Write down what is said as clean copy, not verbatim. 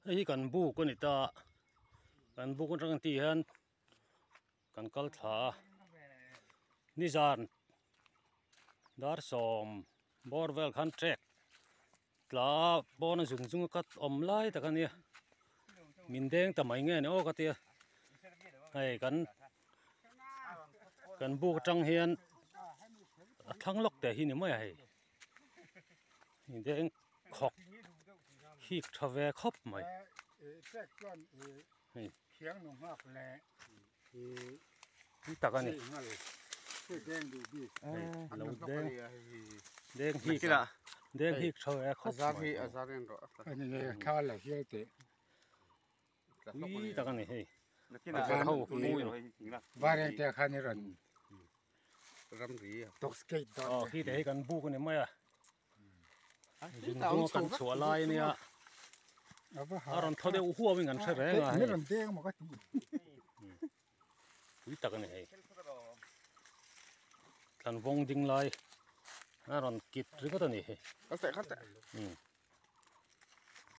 Hei hi kan buk a ni ta a, kan buk atang tih hian kan kal thla a, nizan dar sawm bawr vel khan trek tla pawna zung zung a cut awm lai tak a nia, min deng ta mai nge ni aw ka tia, hei kan kan buk atang hian a thlang lawk teh hi ni mai a hei. Deng khawk hik tha ve khawp mai. Hei. Hi tak a ni. Hei lo deng deng hik deng hik tha ve khawp mai. Pui tak a ni hei. Ho Aw khi te hi kan buk a ni mai a. Zungzunga kan chhuah lai a nia. A rawn thaw deuh huau in kan hre reng a hei. Pui tak a ni hei. Thlan vawng ding lai a rawn kit ringawt a ni hei.